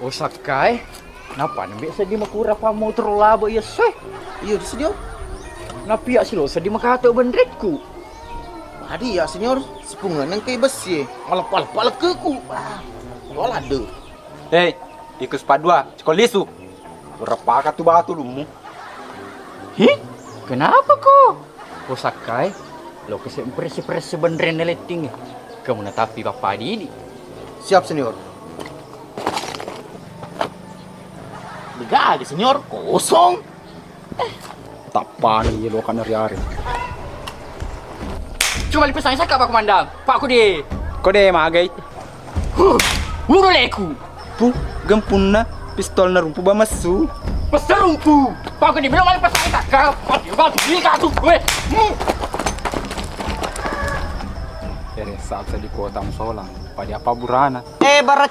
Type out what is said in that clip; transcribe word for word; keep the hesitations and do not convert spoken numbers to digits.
Oh, sakkae. Nappa nembe seddi makura pammotoro labo iya, soe. Iya, di, Senior. Napia silo seddi makato benrekku. Adi ya, Senior, sepungan nengke besi. Malah pala-pala keku. Wah, wala de. Hei, ikus padua, cikol lisu. Berapa tu batu lumu? Hi? Kenapa ko? Ko sakkae, lo kese presse-presse benrenne letting. Kamu natappi pappa didi. Siap, Senior. Degaga, Senior, kosong. Tappani yelo kana riare. Cuma lipesang saka, Pak Komandan. Pak Kode. Kode magai. Huh, udah leku. Pu, gempunna pistol narumpu ba messu. Peserumpu. Pak Kode, belum ada pesan saka. Pak, Pak, ini kartu gue. Hmm. Ere, saat di kota musola, pada apa burana? Eh, baraca